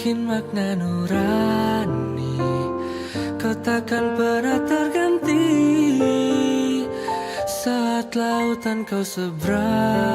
Yakin makna nurani, kau takkan pernah terganti. Saat lautan kau seberang.